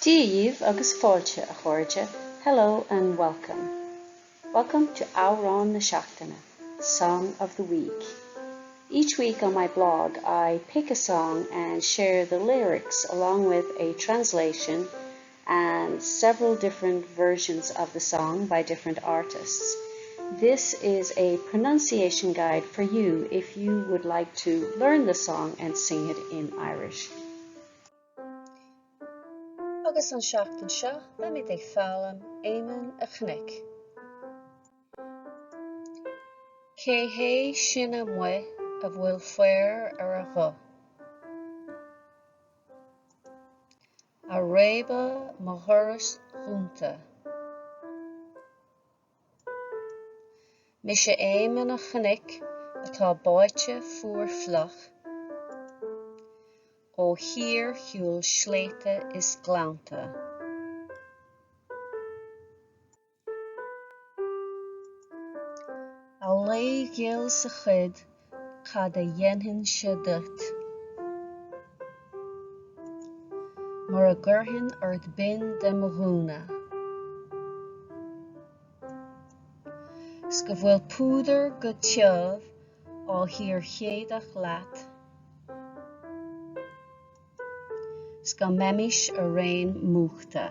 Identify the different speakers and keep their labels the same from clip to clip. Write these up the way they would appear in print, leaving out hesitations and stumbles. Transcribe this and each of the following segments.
Speaker 1: Dia dhaoibh agus fáilte, a chairde, hello and welcome. Welcome to Amhrán na Seachtaine, Song of the Week. Each week on my blog I pick a song and share the lyrics along with a translation and several different versions of the song by different artists. This is a pronunciation guide for you if you would like to learn the song and sing it in Irish.
Speaker 2: Agus an seachtain seo beimid ag foghlaim Éamonn a' Chnoic. Cé hé sin amuigh a bhfuil faobhar ar a ghuth? A réabadh mo dhorais dhúnta. Mise Éamonn a' Chnoic atá báite fuar fliuch ó shíorshiúl sléibhte is gleannta. A lao ghil sa chuid cad a dhéanfainnse duit Mura gcuirfinn ort binn de mo ghúna 'S go bhfuil púdar go tiubh á shíorshéideadh leat 'S go mbeimis araon múchta.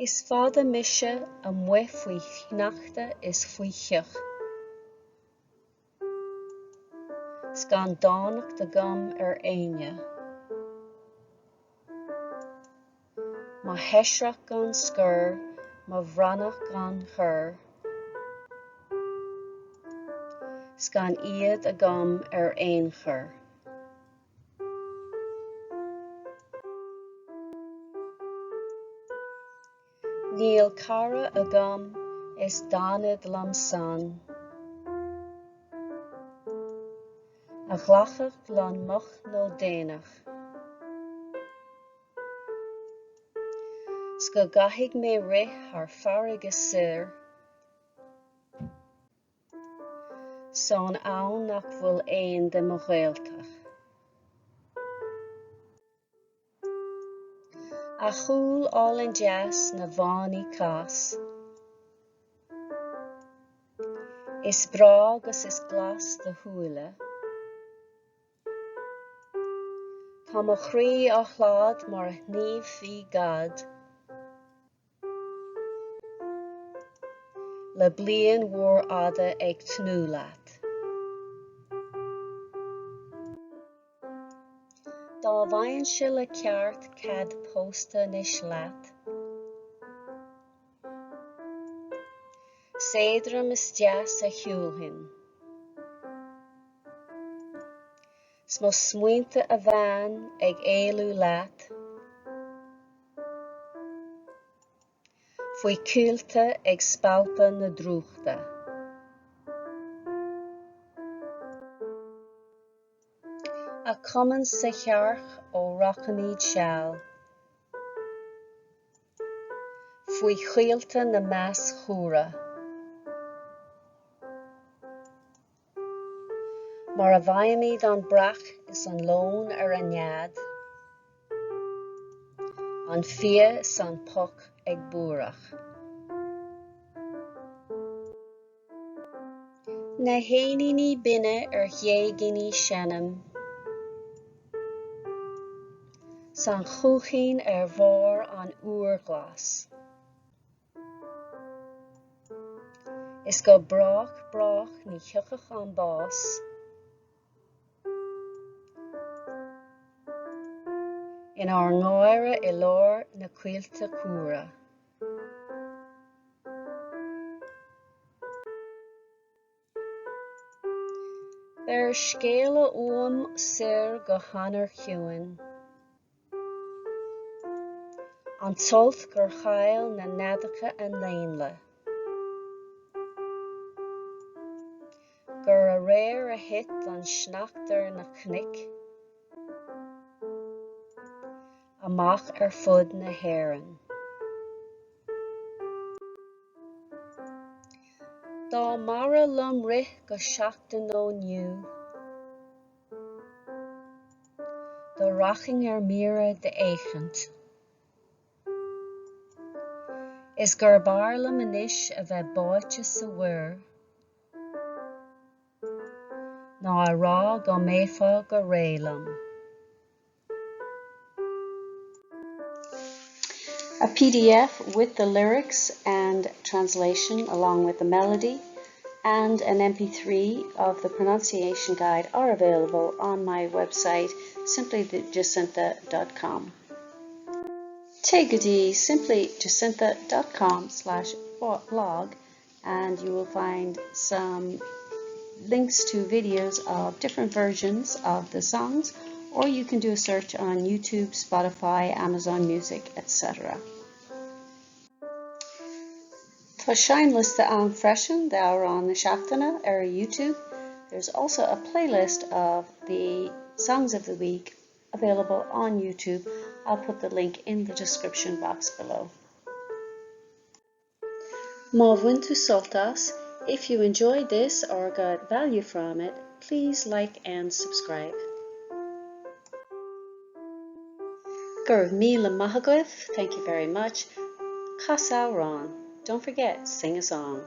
Speaker 2: Is fada mise amuigh faoi shneachta is faoi shioc 's gan dánacht agam ar éinne. Mo sheisreach gan scor, mo bhranach gan chur, 's gan iad agam ar aon chor. Níl cara agam is d'fhanfadh liom san a ghlacfadh liom moch nó déanach. 'S go gcaithfidh mé rith thar farraige soir. San am nach bhfuil aon de mo ghaolta. A chúil álainn deas 'na bhfáinní cas. Is breá 'gus is glas do shúile. Tá mo chroí á shlad mar a shníomhfaí gad. Le bliain mhór fhada ag tnúth leat. Dá bhfaighinnse le ceart cead pósta anois leat, 's éadrom is deas a shiúlfainn. 'S mo smaointe a bhean ag éalú leat. Faoi choillte ag spalpadh na drúchta. A chumann sa chearc ó rachaimid seal. Faoi choillte na meas cumhra. Mar a bhfaighimid an breac is an leon ar a nead, an fia is an poc ag búireach. Na héiníní binne ar ghéigíní seinm 's an cuaichín ar bharr an iúir ghlais. Is go brách brách ní thiocfadh an bás. Inár ngáire i lár na coillte cumhra. Beir scéala uaim soir go hAnair Chiúin. An t-olc gur chaill na neadacha a n-éanlaith. Gur aréir a thit an sneachta ar na cnoic amach ar fud na hÉireann. Dá mb'fhearra liom rith go seachtain ó 'niu. Rachainn ar mire d'fhéachaint. Is gurb fhearr liom anois a bheith báite sa mhuir ná a rá go mbeifeá go réidh liom.
Speaker 1: A PDF with the lyrics and translation along with the melody and an MP3 of the pronunciation guide are available on my website simplyjacintha.com. Téigh go dtí simplyjacintha.com slash blog and you will find some links to videos of different versions of the songs or you can do a search on YouTube, Spotify, Amazon Music, etc. Tá seinnliosta ann freisin d'amhráin na seachtaine ar YouTube. There's also a playlist of the songs of the week available on YouTube. I'll put the link in the description box below. Má bhain tú sult as, if you enjoyed this or got value from it, please like and subscribe. Go raibh míle maith agaibh, thank you very much. Cas amhrán. Don't forget, sing a song.